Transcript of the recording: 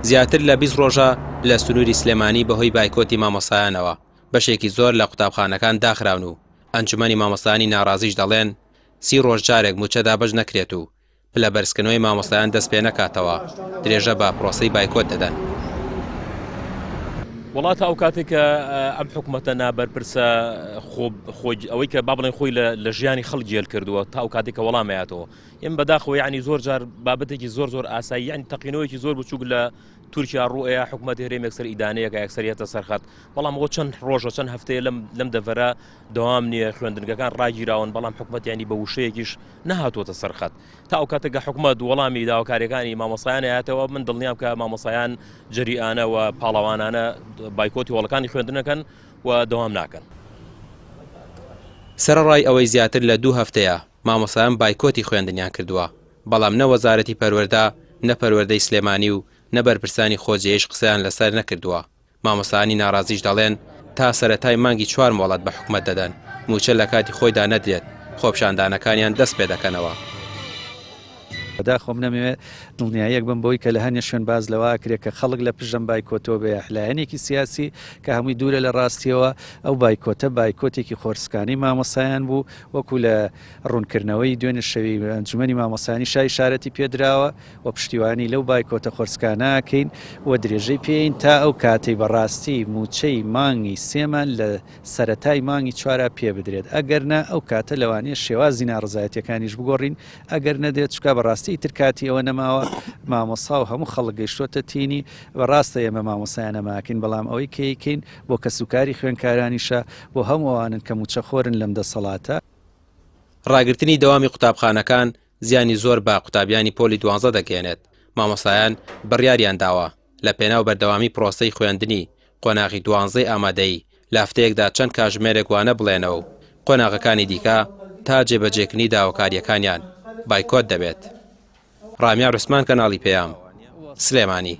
زیاتر لە 20 ڕۆژە لە سنووری سلێمانی بەهۆی بایکۆتی مامۆستایانەوە بەشێکی زۆر لە قوتابخانەکان داخراون و ئەنجومەنی مامۆستایانی ناڕازیش دەڵێن سی ڕۆژ جارێک مووچە دابەش نەکرێت و پلە بەرزکردنەوەی مامۆستایان دەست پێ نەکاتەوە درێژە بە پرۆسەی بایکۆت دەدەن. وەڵا تا ئەو کاتێک کە ئەم حکومەتە نابەرپرسە خۆ خۆی ئەوەی کە با بڵێن خۆی لە ژیانی خەڵک گێل کردووە تا ئەو کاتێک کە وەڵام ئەیاتەوە ئێمە بەداخەوە یعنی زۆر جار بابەتێکی زۆر زۆر ئاسایی یعنی تەقینەوەیەکی زۆر بچووک لە تورکیا ڕوئەیە حکوومەت هەرێم یەکسەر ئیدانەیەکە یەکسەر یەتە سەرخەت بەڵام ئەوە چەند ڕۆژە چەند هەفتەیە لەم لەم دەڤەرە دەوام نییە خوێندنگەکان ڕاگیراون بەڵام حکوومەت ینی بە وشەیەکیش نەهاتووەتە سەر خەت تا ئەو کاتە کە حکومەت وەڵامی داواکاریەکانی مامۆسایان هاتەوە من دڵنیام کە مامۆسایان جەریئانە و پاڵەوانانە بایکۆتی هۆڵەکانی خوێندنەکەن و دەوام ناکەن. سەرەڕای ئەوەی زیاتر لە دوو هەفتەیە مامۆستایان بایکۆتی خوێندنیان کردووە، بەڵام نە وەزارەتی پەروەردە، نە پەروەردەی سلێمانی و نە بەرپرسانی خۆجێیش قسەیان لەسەر نەکردووە. مامۆستایانی ناڕازیش دەڵێن، تا سەرەتای مانگی چوار مۆڵەت بە حکومەت دەدەن، مووچە لە کاتی خۆیدا نەدرێت، خۆپیشاندانەکانیان دەست پێدەکەنەوە. بەداخەوە من ئەمەوێ دڵنیاییەک بەم بەوەی کە لە هەنێ شوێن باس لەوە ئەکرێ کە خەڵک لە پشت ئەم بایکۆتەوە بێ لایەنێکی سیاسی کە هەمووی دوورە لە ڕاستیەوە ئەو بایکۆتە بایکۆتێکی خۆرسکانەی مامۆستایان بوو وەکو لە ڕوونکردنەوەی دوێنێ شەوی ئەنجومەنی مامۆستایانی شا ئیشارەتی پێدراوە و پشتیوانی لەو بایکۆتە خۆرسکانە ئەکەین و درێژەی پێین تا ئەو کاتەی بەڕاستی مووچەی مانگی سێمان لە سەرەتای مانگی چوارا پێ بدرێت ئەگەر نا ئەو کاتە لەوانەیە شێوازی ناڕەزایەتیەکانیش بگۆڕین ئەگەر نەدرێت چونکە بەڕاستی ئیتر کاتی ئەوە نەماوە مامۆستا و هەموو خەڵک گەیشتۆتە تینی بەڕاستە ئێمە مامۆستایان ئەماکەین بەڵام ئەوەی کە ئەیکەین بۆ کەسوکاری خوێندکارانیشە بۆ هەموو ئەوانن کە مووچەخۆرن لەم دەسەڵاتە. ڕاگرتنی دەوامی قوتابخانەکان زیانی زۆر بە قوتابیانی پۆلی دوانزە دەگەیەنێت، مامۆستایان بڕیاریان داوە لە پێناو بەردەوامی پرۆسەی خوێندنی قۆناغی دوانزەی ئامادەیی لە هەفتەیەکدا چەند کاژمێرێک وانە بڵێنەوە و قۆناغەکانی دیکە تا جێبەجێکردنی داواکارییەکانیان بایکۆت دەبێت. ڕامیار عوسمان کەناڵی پەیام، سلێمانی.